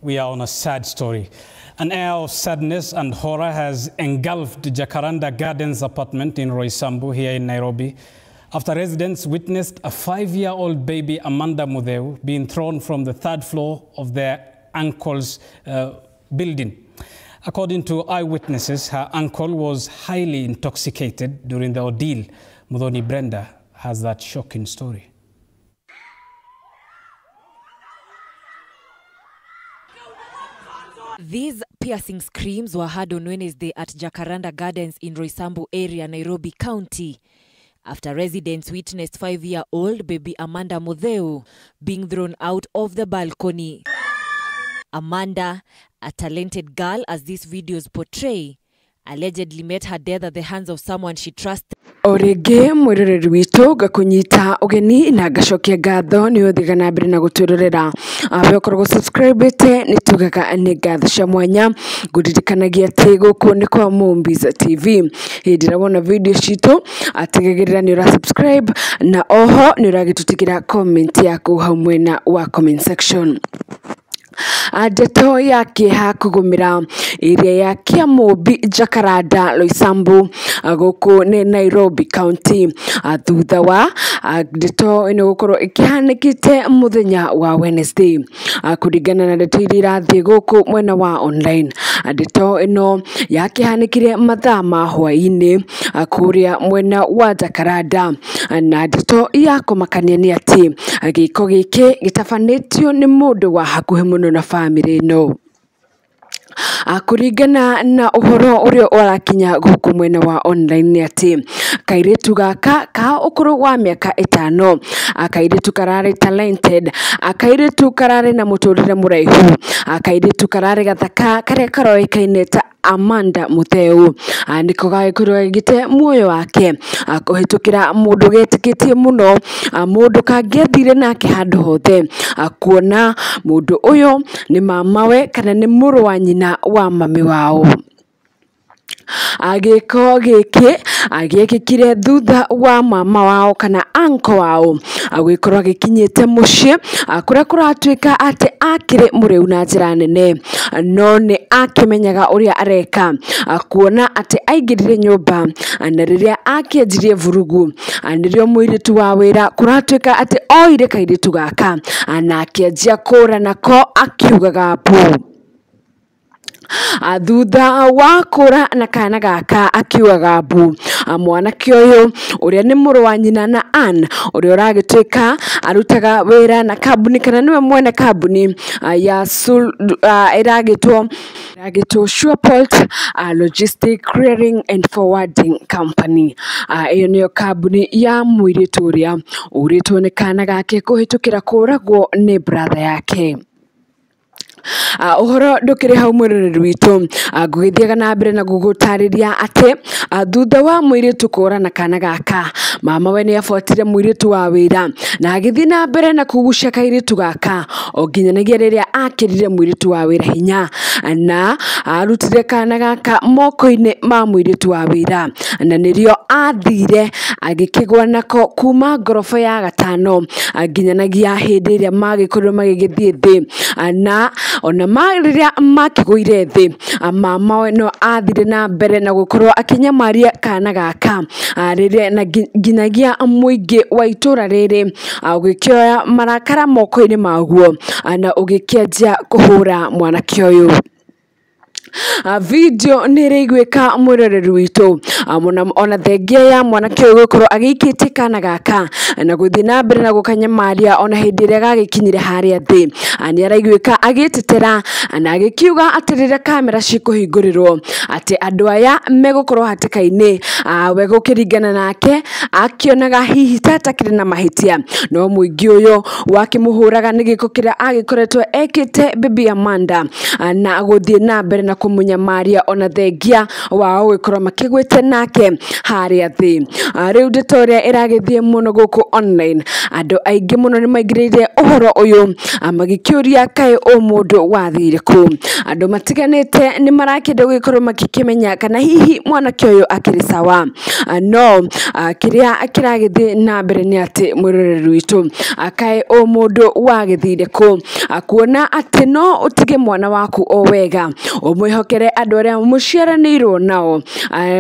We are on a sad story. An air of sadness and horror has engulfed Jacaranda Gardens apartment in Roysambu here in Nairobi after residents witnessed a 5-year-old baby, Amanda Mutheu, being thrown from the third floor of their uncle's building. According to eyewitnesses, her uncle was highly intoxicated during the ordeal. Muthoni Brenda has that shocking story. These piercing screams were heard on Wednesday at Jacaranda Gardens in Roysambu area, Nairobi County, after residents witnessed 5-year-old baby Amanda Mutheu being thrown out of the balcony. Amanda, a talented girl as these videos portray, allegedly met her death at the hands of someone she trusted. O rĩngĩ mwĩroreri witũ ngakũnyita ũgeni na ngacokia ngatho nĩ ũthiaga na mbere na gũtwĩrorera we ũkoragwo subscribĩte nĩ tugaga nĩ ngatho cia mwanya ngũririkanagia atĩ gũkũ nĩ kwa Mumbiz TV. Hĩndĩ ĩrĩa wona video citũ atigagĩrĩra nĩ ũra subscribe na oho nĩ ũragĩtũtigĩra comment yaku hau mwena wa comment section. Ndeto ya kĩeha kũgũmĩra area ya Kĩamũmbi Jacaranda Roysambu gũkũ nĩ Nairobi County thutha wa ndeto ĩno gũkorwo ĩkĩhanĩkĩte mũthenya wa Wednesday. Kũringana na ndeto iria irathiĩ gũkũ mwena wa online, ndeto ĩno yakĩhanĩkire mathaa ma hwaĩ-inĩ kũrĩa mwena wa Jacaranda, na ndeto ya kũmakania nĩ atĩ gĩko gĩkĩ gĩtabanĩtio nĩ mũndũ wa hakuhĩ mũno na bamĩrĩ ĩno. Kũringana na ũhoro ũrĩa ũrakinya gũkũ mwena wa online nĩ atĩ kairĩtu gaka ka ũkũrũ wa mĩaka 5, kairĩtu kararĩ talented, kairĩtu kararĩ na mũtũrĩre mũraihu, kairĩtu kararĩ gathaka karĩa karoĩkaine ta Amanda Mutheu, nĩko gagĩkorwo gagĩte muoyo wake kũhĩtũkĩra mũndũ getĩkĩtie mũno, mũndũ kangĩathire nake handũ hothe, kuona mũndũ ũyũ nĩ mamawe kana nĩ mũrũ wa nyina wa mami wao. Gĩko gĩkĩ gĩekĩkire thutha wa mama wao kana uncle wao gũgĩkorwo agĩkinyĩte mũciĩ kũrĩa kũratuĩka atĩ akĩrĩ mũrĩu na njĩra nene, no nĩ akĩmenyaga ũrĩa areka kuona atĩ aingĩrire nyũmba na rĩrĩa akĩanjirie vurugu nĩrĩo mũirĩtu wa wĩra kũratuĩka atĩ oire kairĩtu gaka na akĩanjia kũra nako akiugaga mbu. Thutha wa kũra na kana gaka akiugaga mbu, mwanake ũyũ ũrĩa nĩ mũrũ wa nyina na Ann ũrĩa ũragĩtuĩka arutaga wĩra na kambuni kana nĩwe mwene kambuni ya ĩragĩtwo Sureport Logistic Clearing and Forwarding Company. Ĩyo nĩyo kambuni ya mũirĩtu ũrĩa ũrĩtwo nĩ kana gake kũhĩtũkĩra kũragwo nĩ brother yake. Ũhoro ndũkĩrĩ hau mwĩroreri witũ, ngũgĩthiaga na mbere na gũgũtarĩria atĩ thutha wa mũirĩtu kũra na kana gaka, mama we nĩ abuatire mũirĩtu wa wĩra na agĩthiĩ na mbere na kũgucia kairĩtu gaka o nginyanagia rĩrĩa akĩrire mũirĩtu wa wĩra hinya na arutire kana gaka moko-inĩ ma mũirĩtu wa wĩra, na nĩrĩo athire agĩkĩgwa nako kuma ngoroba ya 5 nginyanagia hĩndĩ ĩrĩa magĩkorirwo magĩgĩthiĩ thĩ, na ona rĩrĩa makĩgũire thĩ mama we no athire na mbere na gũkorwo akĩnyamaria kana gaka rĩrĩa na nginyagia mũingĩ wa itũra rĩrĩ ũgĩkĩoya marakara moko-inĩ maguo na ũgĩkĩanjia kũhũra mwanake ũyũ. Video nĩ ĩraiguĩka mwĩroreri witũ ona thengia ya mwanake ũyũ gũkorwo agĩikĩtie kana gaka na gũthiĩ na mbere na gũkanyamaria ona hĩndĩ ĩrĩa gagĩkinyire harĩa thĩ, nĩ araiguĩka agĩtetera na agĩkiuga atĩ rĩrĩa kamera cikũhingũrĩrwo atĩ andũ aya megũkorwo hatĩka-inĩ, we gũkĩringana nake akĩonaga hihi ta atakĩrĩ na mahĩtia, no mũingĩ ũyũ wakĩmũhũraga nĩ gĩko kĩrĩa agĩkoretwo ekĩte baby Amanda na gũthiĩ na mbere na na kũmũnyamaria ona thengia wao gũgĩkorwo makĩgwĩte nake harĩa thĩ. Rĩu ndeto ĩrĩa ĩragĩthiĩ mũno gũkũ online, andũ aingĩ mũno nĩ maingĩrĩire ũhoro ũyũ magĩkĩũria kaĩ ũmũndũ wathire kũ. Andũ matiganĩte nĩ marakĩenda gũgĩkorwo magĩkĩmenya kana hihi mwanake ũyũ akĩrĩ sawa. No kĩrĩa kĩragĩthiĩ na mbere nĩ atĩ mwĩroreri witũ, kaĩ ũmũndũ wagĩthire kũ, kuona atĩ no ũtige mwana waku o wega ũmwĩhokere andũ arĩa mũciaranĩirwo nao.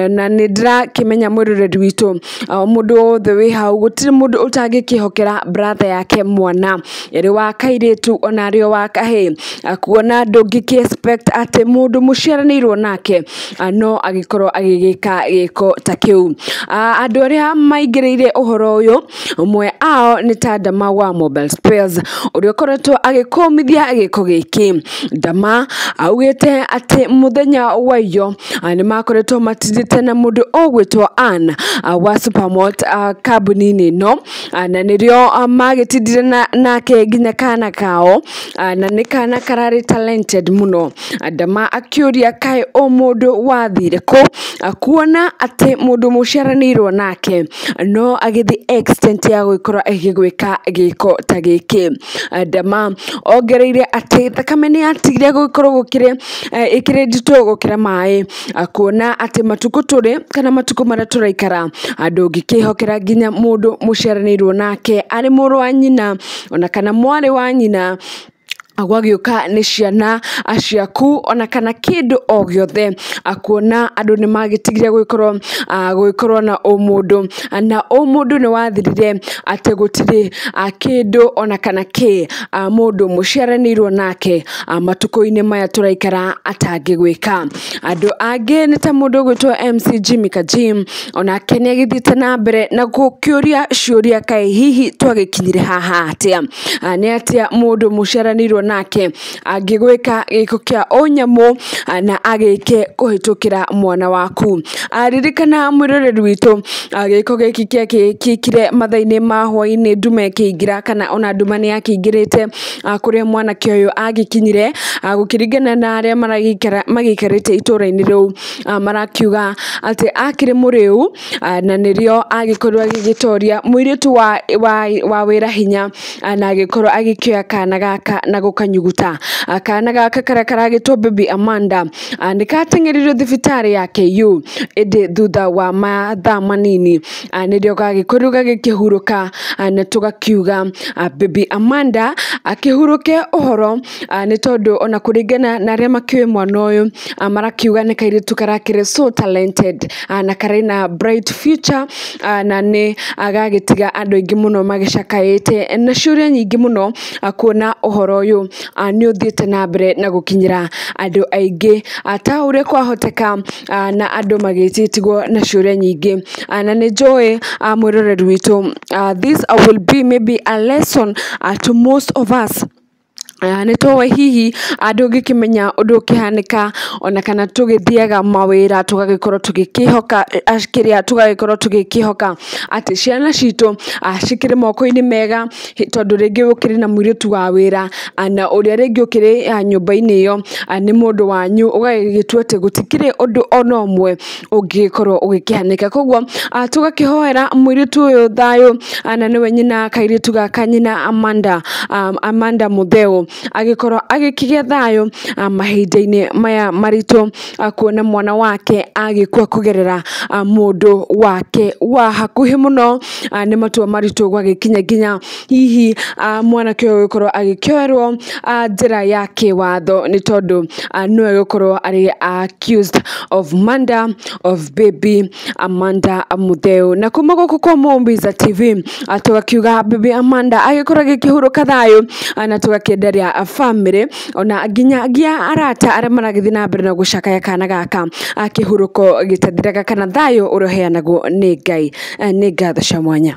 Na nĩ ndĩrakĩmenya mwĩroreri witũ, mũndũ wothe wĩ hau gũtirĩ mũndũ ũtangĩkĩhokera brother yake mwana ĩrĩ wa kairĩtu ona arĩ o wa kahĩĩ, kuona ndũngĩkĩ expect atĩ mũndũ mũciaranĩirwo nake no agĩkorwo agĩgĩka gĩko ta kĩu. Andũ arĩa maingĩrĩire ũhoro ũyũ, ũmwe ao nĩ ta Dama wa Mobile Spares ũrĩa ũkoretwo agĩkũmithia gĩko gĩkĩ. Dama augĩte atĩ mũthenya wa iyo nĩ makoretwo matindĩte na mũndũ ũgwĩtwo Ann wa Supermart kambuni-inĩ ĩno, na nĩrĩo magĩtindire nake nginya kana kao, na nĩ kana kararĩ talented mũno. Dama akĩũria kaĩ ũmũndũ wathire kũ, kuona atĩ mũndũ mũciaranĩirwo nake no agĩthiĩ extent ya gũgĩkorwo agĩgwĩka gĩko ta gĩkĩ. Dama ongereire atĩ thakame nĩ yatigire gũgĩkorwo gũkĩrĩ ĩkĩrĩ nditũ gũkĩra maĩ, kuona atĩ matukũ tũrĩ kana matukũ marĩa tũraikara ndũngĩkĩhokera nginya mũndũ mũciaranĩirwo nake arĩ mũrũ wa nyina ona kana mwarĩ wa nyina, gwagĩũka nĩ ciana ciaku ona kana kĩndũ o gĩothe, kuona andũ nĩ magĩtigire gũgĩkorwo na ũmũndũ, na ũmũndũ nĩ wathirire atĩ gũtirĩ kĩndũ ona kana kĩ mũndũ mũciaranĩirwo nake matukũ-inĩ maya tũraikara atangĩgwĩka. Andũ angĩ nĩ ta mũndũ ũgwĩtwo MC Jimmy Kajim, onake nĩ agĩthiĩte na mbere na gũkĩũria ciũria kaĩ hihi twagĩkinyire haha atĩa, nĩ atĩa mũndũ mũciaranĩirwo nake angĩgwĩka gĩko kĩa ũnyamũ na agĩke kũhĩtũkĩra mwana waku. Ririkana mwĩroreri witũ, gĩko gĩkĩ kĩekĩkire mathaa-inĩ ma hwaĩ-inĩ ndume ĩkĩingĩra kana ona nduma nĩ yakĩingĩrĩte kũrĩa mwanake ũyũ agĩkinyire, gũkĩringana na arĩa magĩikarĩte itũũra-inĩ rĩu, marakiuga atĩ akĩrĩ mũrĩu na nĩrĩo agĩkorirwo agĩgĩtoria mũirĩtu wa wĩra hinya na agĩkorwo agĩkĩoya kana gaka na gũkanyuguta. Kana gaka karĩa karagĩtwo Baby Amanda nĩ kateng'eririo thibitarĩ ya KU, ĩndĩ thutha wa mathaa manini nĩrĩo gagĩkorirwo gagĩkĩhurũka, na tũgakiuga Baby Amanda akĩhurũke ũhoro, nĩ tondũ ona kũringana na arĩa makĩũĩ mwana ũyũ marakiuga nĩ kairĩtu karakĩrĩ so talented na karĩ na bright future, na nĩ gagĩtiga andũ aingĩ mũno magĩcakaĩte na ciũria nyingĩ mũno, kuona ũhoro ũyũ nĩ ũthiĩte na mbere na gũkinyĩra andũ aingĩ ta ũrĩa kwahoteka, na andũ magĩtigwo na ciũria nyingĩ. Na nĩ njũĩ mwĩroreri witũ, this will be maybe a lesson to most of us. Nĩ tũĩ hihi ndũngĩkĩmenya ũndũ ũkĩhanĩka ona kana tũgĩthiaga mawĩra tũgagĩkorwo tũgĩkĩhoka kĩrĩa tũgagĩkorwo tũgĩkĩhoka atĩ ciana citũ cikĩrĩ moko-inĩ mega, tondũ rĩngĩ ũkĩrĩ na mũirĩtu wa wĩra na ũrĩa rĩngĩ ũkĩrĩ nyũmba-inĩ ĩyo nĩ mũndũ wanyu, ũgagĩtua atĩ gũtikĩrĩ ũndũ ona ũmwe ũngĩkorwo ũgĩkĩhanĩka. Koguo tũgakĩhoera mũirĩtu ũyũ thayũ, na nĩwe nyina kairĩtu gaka, nyina Amanda, Amanda Mutheu, agĩkorwo agĩkĩgĩa thayũ mahinda-inĩ maya maritũ, kuona mwana wake agĩkua kũgerera mũndũ wake wa hakuhĩ mũno. Nĩ matua maritũ gwagĩkinya nginya hihi mwanake ũyũ gũkorwo agĩkĩoerwo njĩra ya kĩwatho, nĩ tondũ nĩwe gũkorwo arĩ accused of murder of baby Amanda Mutheu. Na kuma gũkũ kwa Mumbiza TV tũgakiuga baby Amanda agĩkorwo agĩkĩhurũka thayũ, na tũgakĩenderea family ona nginyagia arata arĩa maragĩthiĩ na mbere na gũcakaya kana gaka kĩhurũko gĩtathiraga kana thayũ ũrĩa ũheanagwo nĩ Ngai. Nĩ ngatho cia mwanya.